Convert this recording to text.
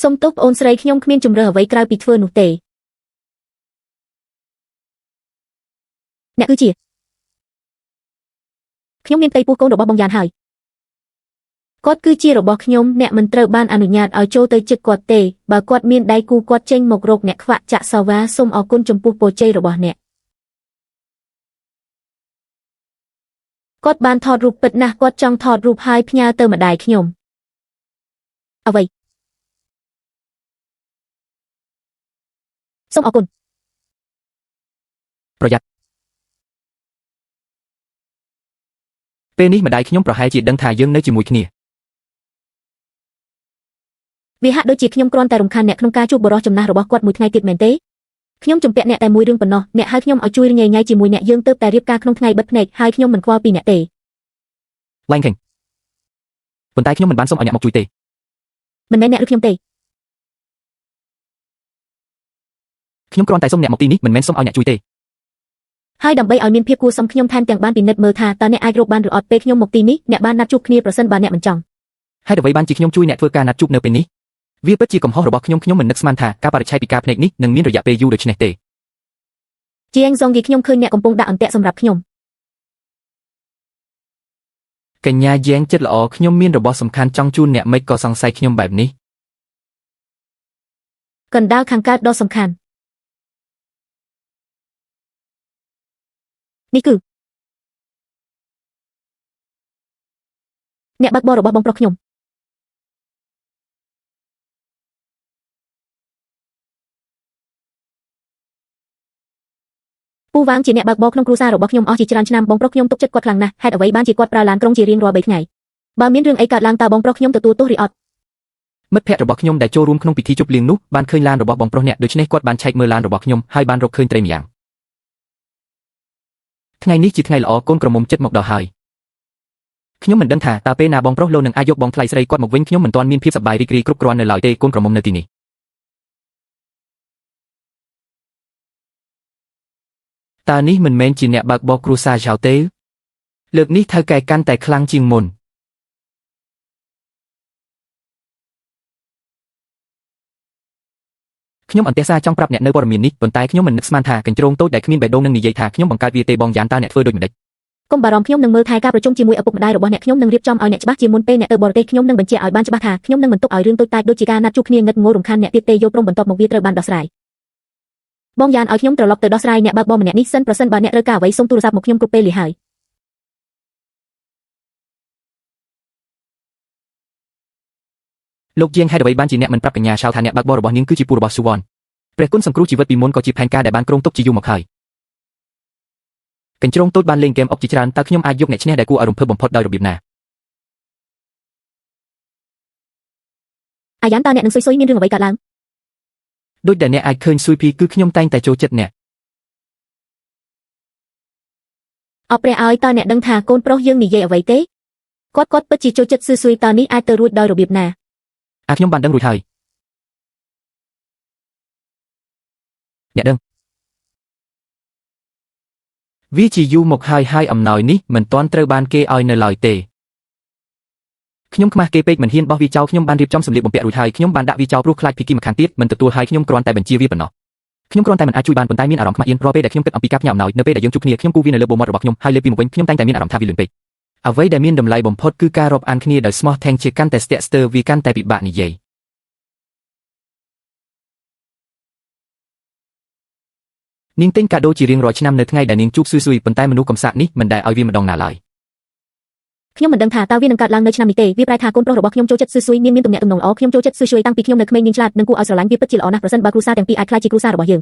សុំទោសប្អូនស្រីខ្ញុំគ្មានជម្រើសអ្វីក្រៅពីធ្វើនោះទេអ្នកគឺជាខ្ញុំមានផ្ទៃពោះកូនរបស់បងយ៉ានហើយគាត់គឺជារបស់ខ្ញុំអ្នកមិនត្រូវបានអនុញ្ញាតឲ្យចូលទៅជិតគាត់ទេបើគាត់មានដៃគូគាត់ចេញមករកអ្នកខ្វាក់ចាក់សាវ៉ាសូមអរគុណចំពោះពរជ័យរបស់អ្នកគាត់បានថតរូបពិតណាស់គាត់ចង់ថតរូបហើយផ្ញើទៅម្ដាយខ្ញុំអ្វីសូមអរគុណ ប្រយ័ត្នពេលនេះម្ដាយខ្ញុំប្រហែលជាដឹងថាយើងនៅជាមួយគ្នា វាហាក់ដូចជាខ្ញុំគ្រាន់តែរំខានអ្នកក្នុងការជួបបុរសចំណាស់របស់គាត់មួយថ្ងៃទៀតមែនទេខ្ញុំជំពាក់អ្នកតែមួយរឿងប៉ុណ្ណោះអ្នកហៅខ្ញុំឲ្យជួយញ៉ៃញ៉ៃជាមួយអ្នកយើងទើបតែរៀបការក្នុងថ្ងៃបិទភ្នែកហើយខ្ញុំមិនខ្វល់ពីអ្នកទេ ឡែងខេងប៉ុន្តែខ្ញុំមិនបានសុំឲ្យអ្នកមកជួយទេ មិនមែនអ្នកឬខ្ញុំទេ ខ្ញុំគ្រាន់តែសុំអ្នកមកទីនេះមិនមែនសុំឲ្យអ្នកជួយទេ ហើយដើម្បីឲ្យមានភាពគួរសមខ្ញុំថែមទាំងបានពិនិត្យមើលថាតើអ្នកអាចរកបានឬអត់ពេលខ្ញុំមកទីនេះអ្នកបានណាត់ជួបគ្នាប្រសិនបើអ្នកមិនចង់ ហេតុអ្វីបានជាខ្ញុំជួយអ្នកធ្វើការណាត់ជួបនៅពេលនេះវាពិតជាកំហុសរបស់ខ្ញុំខ្ញុំមិននឹកស្មានថាការបរិច្ឆេទពីការភ្នែកនេះនឹងមានរយៈពេលយូរដូច្នេះទេ ជាងសុងយីខ្ញុំឃើញអ្នកកំពុងដាក់អន្ទាក់សម្រាប់ខ្ញុំ កញ្ញាយ៉ែងចិត្តល្អខ្ញុំមានរបស់សំខាន់ចង់ជូនអ្នកមិនក៏សង្ស័យខ្ញុំបែបនេះ កណ្ដាលខាងកើតដ៏សំខាន់នេះគឺអ្នកបើកបររបស់បងប្រុសខ្ញុំពូវាងជាអ្នកបើកបរក្នុងគ្រួសាររបស់ខ្ញុំអស់ជាច្រើនឆ្នាំបងប្រុសខ្ញុំទុកចិត្តគាត់ខ្លាំងណាស់ហេតុអ្វីបានជាគាត់ប្រើឡានក្រុងជារៀងរាល់3ថ្ងៃបើមានរឿងអីកើតឡើងតើបងប្រុសខ្ញុំទទួលទោសឬអត់ មិត្តភ័ក្តិរបស់ខ្ញុំដែលចូលរួមក្នុងពិធីជប់លៀងនោះបានឃើញឡានរបស់បងប្រុសអ្នកដូច្នេះគាត់បានឆែកមើលឡានរបស់ខ្ញុំហើយបានរកឃើញត្រីម្យ៉ាងថ្ងៃនេះជាថ្ងៃល្អកូនក្រមុំចិត្តមកដល់ហើយខ្ញុំមិនដឹងថាតើពេលណាបងប្រុសលោកនឹងអាចយកបងថ្លៃស្រីគាត់មកវិញខ្ញុំមិនទាន់មានភាពសប្បាយរីករាយគ្រប់គ្រាន់នៅឡើយទេកូនក្រមុំនៅទីនេះតើនេះមិនមែនជាអ្នកបើកបរគ្រួសារឆៅទេលើកនេះថៅកែកាន់តែខ្លាំងជាងមុនខ្ញុំអន្ទះសារចង់ប្រាប់អ្នកនៅព័ត៌មាននេះប៉ុន្តែខ្ញុំមិននឹកស្មានថាកញ្ជ្រោងតូចដែលគ្មានបេះដូងនឹងនិយាយថាខ្ញុំបង្កើតវាទេបងយ៉ានតើអ្នកធ្វើដូចម្តេច កុំបារម្ភខ្ញុំនឹងមើលថែការប្រជុំជាមួយឪពុកម្ដាយរបស់អ្នកខ្ញុំនឹងរៀបចំឲ្យអ្នកច្បាស់ជាមុនពេលអ្នកទៅបរទេសខ្ញុំនឹងបញ្ជាក់ឲ្យបានច្បាស់ថាខ្ញុំនឹងមិនទុកឲ្យរឿងតូចតាចដូចជាការណាត់ជួបគ្នាងឹតងល់រំខានអ្នកទៀតទេយល់ព្រមបន្ទាប់មកវាត្រូវបានដោះស្រាយបងយ៉ានឲ្យខ្ញុំត្រឡប់ទៅដោះស្រាយអ្នកបើកបរម្នាក់នេះសិនប្រសិនបើអ្នកត្រូវការអ្វីសូមទូរស័ព្ទមកខ្ញុំគ្រប់ពេលលីហើយ លោកជាងហេតុអ្វីបានជាអ្នកមិនប្រាប់កញ្ញាឆៅថាអ្នកបើកបររបស់នាងគឺជាពូរបស់ស៊ូវ៉នព្រះគុណសង្គ្រោះជីវិតពីមុនក៏ជាផែនការដែលបានគ្រោងទុកជាយូរមកហើយកញ្ជ្រោងតូចបានលេងហ្គេមអុកជាច្រើនតើខ្ញុំអាចយកអ្នកឈ្នះដែលគួរឲ្យរំភើបបំផុតដោយរបៀបណា អាយ៉ានតើអ្នកនឹងស៊ុយស៊ុយមានរឿងអ្វីកើតឡើង ដូចដែលអ្នកអាចឃើញស៊ុយភីគឺខ្ញុំតែងតែចូលចិត្តអ្នក អបព្រះឲ្យតើអ្នកដឹងថាកូនប្រុសយើងនិយាយអ្វីទេគាត់គាត់ពិតជាចូលចិត្តស៊ឺស៊ុយតើនេះអាចទៅរួចដោយរបៀបណា អាខ្ញុំបានដឹងរួចហើយអ្នកដឹងវាជាយូរមកហើយហើយអំណោយនេះមិនទាន់ត្រូវបានគេឲ្យនៅឡើយទេខ្ញុំខ្មាស់គេពេកមិនហ៊ានបោះវាចោលខ្ញុំបានរៀបចំសម្លៀកបំពាក់រួចហើយខ្ញុំបានដាក់វាចោលព្រោះខ្លាចភីគីម្ខាងទៀតមិនទទួលហើយខ្ញុំគ្រាន់តែបញ្ជាវាប៉ុណ្ណោះខ្ញុំគ្រាន់តែមិនអាចជួយបានប៉ុន្តែមានអារម្មណ៍ខ្មាស់អៀនរាល់ពេលដែលខ្ញុំគិតអំពីការផ្ញើអំណោយនៅពេលដែលយើងជួបគ្នាខ្ញុំគូវានៅលើបូមាត់របស់ខ្ញុំហើយលេបវាមកវិញខ្ញុំតែងតែមានអារម្មណ៍ថាវាលឿនពេកអ្វីដែលមានតម្លៃបំផុតគឺការរាប់អានគ្នាដោយស្មោះថែងជាកាន់តែស្ទាក់ស្ទើរវាកាន់តែពិបាកនិយាយនាងទិញកាដូជារៀងរាល់ឆ្នាំនៅថ្ងៃដែលនាងជួបស៊ុយស៊ុយប៉ុន្តែមនុស្សកំសាកនេះមិនដែលឲ្យវាម្ដងណាឡើយ ខ្ញុំមិនដឹងថាតើវានឹងកើតឡើងនៅឆ្នាំនេះទេវាប្រែថាកូនប្រុសរបស់ខ្ញុំចូលចិត្តស៊ឺស៊ុយមានមានទំនាក់ទំនងល្អខ្ញុំចូលចិត្តស៊ឺស៊ុយតាំងពីខ្ញុំនៅក្មេងនាងឆ្លាតនិងគួរឲ្យស្រឡាញ់វាពិតជាល្អណាស់ប្រសិនបើគ្រួសារទាំងពីរអាចក្លាយជាគ្រួសាររបស់យើង